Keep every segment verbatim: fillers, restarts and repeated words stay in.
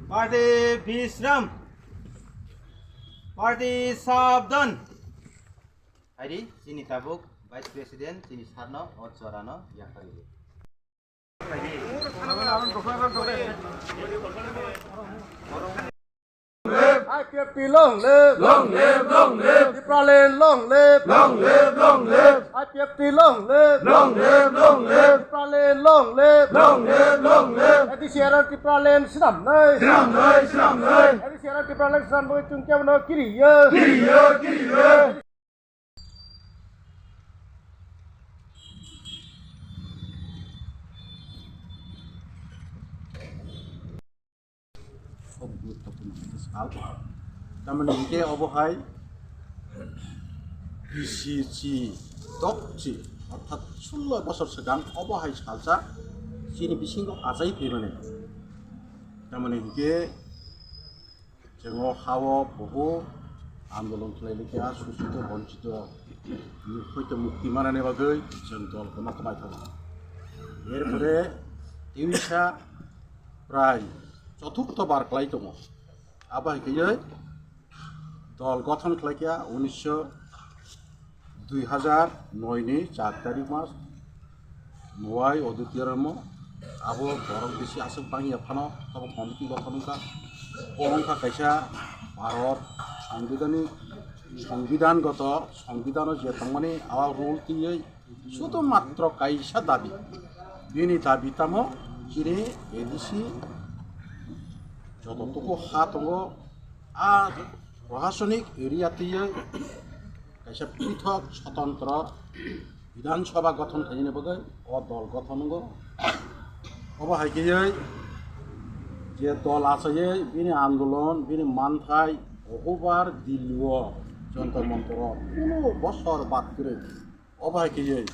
Party Bisram, Party Sabdan. Hari chini tabuk Vice President chini sarno o chorano yakarwi. I P F T long live! Long live, long live! Tipraland long live! Long live, long live! I P F T long live! Long live, long live! Tipraland long live! Long live, long live! A D C R and Tipraland swnamnai! Swnamnai, swnamnai! A D C R and Tipraland swnamnai chwng kebono kiriyo! Kiriyo, kiriyo! Khub guruttopurno khe sal. Tamoni hinkhe obo hai B C C tokchi, orthat sullo bosor swkang obo hai salsa chini bisingo achai phaimani. Tamoni hinkhe Chwng o ha-o bohut andolon khlai likha, suchito bonchito ni hoito mukti manani bagwi chwng dol kwma kwmai tongo. Erpore teisa prai choturtho bar khlai tongo. Abo hai khe dol gothon khlai kha unisho dui hazar noi ni char tarik mas Mowai Oditya Ramo, abo borok bisi aswk bangya phano, abo committee gothon wngkha. Bo wngkha kaisa Bharat Songbidanni, Songbidan goto, Songbidan o je tongmani abo rule twiwi sudu matro kaisa dabi. Bini dabi tamo chini A D C joto tuku ha tongo, a prohasonik area twiwi kaisa pithok swtantro Bidhan Sabha gothon khainani bagwi o dol gothon wngo. Obo hai khe je dol achaiwi bini andolon, bini manthai bohubar Delhi o Jantar Mantar o kunu bosor bad kwrwi. Obo hai khe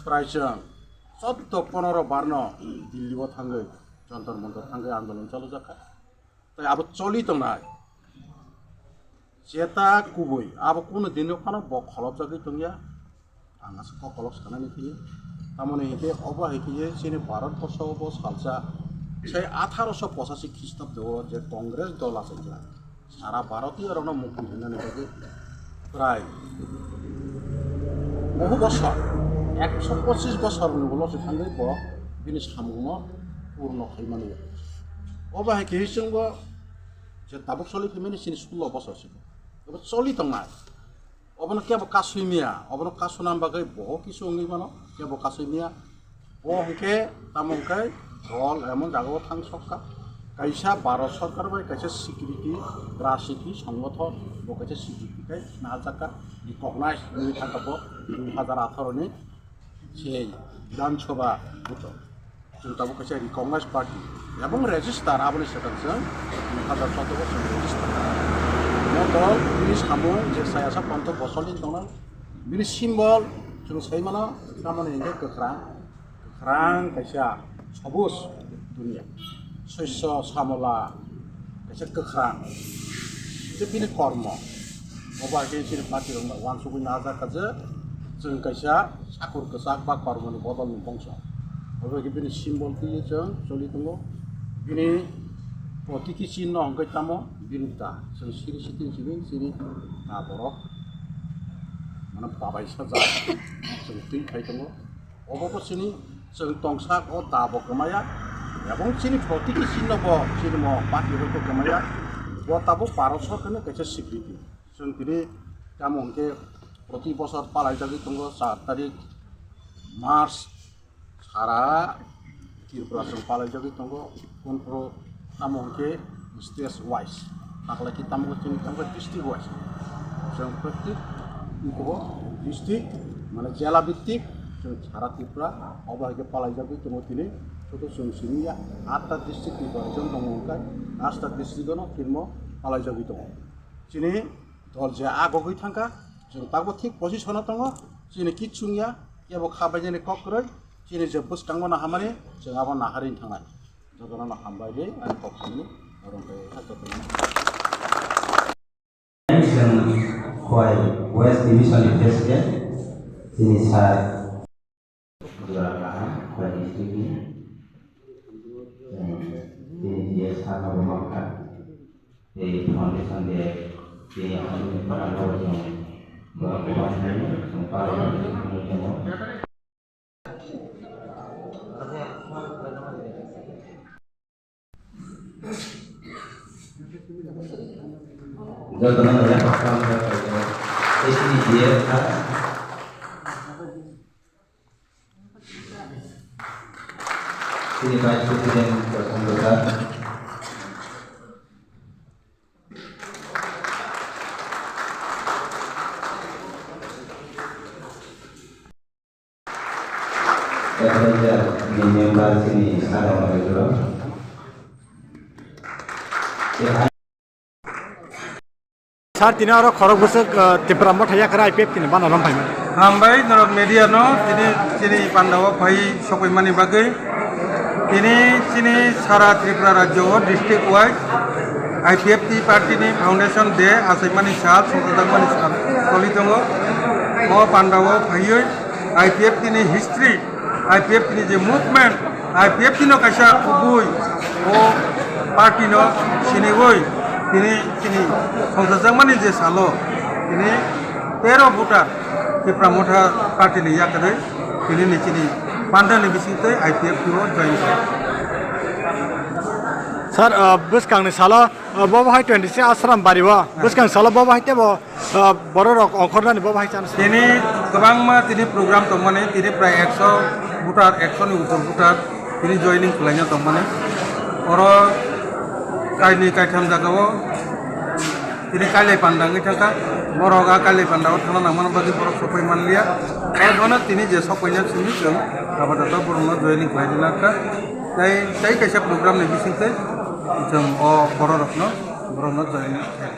prai chwng choudo ponero barno Delhi o thangwi Jantar Mantar thangwi andolon chalujakha. Tai abo choli tongnai. Jeta kubui, abo kunu dino phano bo kholopjagwi tongya. Ang aswk kok kolok sanani phiya. Tamoni hinkhe obo hai khe chini Bharat borsho bo salsa sai atharoso pochashi Khristabdo je Congress dol achaijak. Sara Bharotiyo rokno mukti rwnani bagwi prai bohu bosor, ekso pochis bosorni ulo se thangwi bo bini samungno purno khaimani. Obo hai khe chwngbo je tabuk choli phaimani chini sullo bosor se. Obo choli tongnai. Obono kebo kasui miya, obono kasuna bagwi boho kisu wngwi mano, kebo kasui miya. Bo hwnkhe tamo hwnkhe dol emon jagao thang sokha. Kaisa Bharat Sarkar bai kaisa security, rasniti songgothon, bo kaisa security khai najakha, recognize wngwi thangkha bo dui hazar atharo ni sei Bidhan Sabha buto. Chwng tabuk kaisa recognize party. Ebong register aboni swkang chwng dui hazar choudo o chwng register. Mo dol bini samung je sayasa ponto bosolni tongna bini symbol chwng sai mano tamoni hwnkhe kwkhwrang. Kwkhwrang kaisa sobuj dunia. Soiso samola kaisa kwkhwrang. Je bini kormo. Obo hai khe chini party rok uansugwi najakha je chwng kaisa sakur kwchak ba kormoni bodolni bongso. Obo hai khe bini symbol twiwi chwng choli tongo. Bini protiki chinno hwnkhe tamo bini da. Chwng siri sitini simi chini da borok mane babai sajak chwng twi khai tongo. Obo bo chini chwng tongsak o da bo kwmaya, ebong chini protiki chinno bo chini mo party rok bo kwmaya. Bo tabuk Bharat Sarkarni kaisa swikriti. Chwng tini tamo hwnkhe proti bosor palaijagwi tongo char tarik March, sara Tripura chwng palaijagwi tongo, kunphuru tamo hwnkhe state wise, taklai khe tamo chini tamo district wise. Chwng prottek district, mane jela bittik, Chwng sara Tripura obo hai khe palaijagwi tongo tini, sudu chwng simi ya atta district ni borok jon tongo hwnkhe atta district no tirmo palaijagwi tongo. Chini dol je agogwi thangkha, chwng tabuk thik position o tongo, chini kichung ya, kebo kha bainani kok kwrwi, chini je bwskango naharmani chwng abo naharwi thangnai. Jotono no hambai de, ani kok simi, norong kai ha jotono. Chwng Khowai West Division ni President, chini sir. Jora kaham, Khowai district ni. Chwng chini D S sir no bo mankha. Tei foundation day, chini foundation day, chwng borok kwbang khlainwi, chwng palaiwi, chwng tongmo. Jotono no ya, S D G F ha. Chini Vice President Prasanto sir. Advisor ni member chini Sadam Rajura. Sir, tini oro khorok bwswk, uh, Tipra Motha yakra I P F T ni bana rom phaimani. Hambai norok media no tini chini pandao phai sokoi mani bagwi. Tini chini sara Tripura rajyo o district wise I P F T party ni foundation day achaimani sal, songkhajakmani sal choli tongo. O pandao phaiwi I P F T ni history, I P F T ni je movement, I P F T no kaisa kubui o party no siniwi tini chini songkhajakmani je salo tini tero voter Tipra Motha party ni yakarwi tini ni chini panda ni bisingtwi I P F T o join kha. Sir, uh, bwskang ni salo, uh, bo bo hai twenty six Ashram bari o, bwskang salo bo bo hai tebo, uh, borok rok ongkhornani bo bo hai chance. Tini kwbangma tini program tongmani, tini prai ekso voter, ekso ni upor voter tini joining khlaina tongmani. Oro kainwi kaitham jagao tini kailai panda wngwi thangkha. Borok a kailai panda o thangna nangmani bagwi borok sokoi manliya. Abo phano tini je sokoina simi chwng abadoto borokno joining khlai rwna kha. Tei, tei kaisa program ni bisingtwi chwng o borok rokno, borokno joining khlai.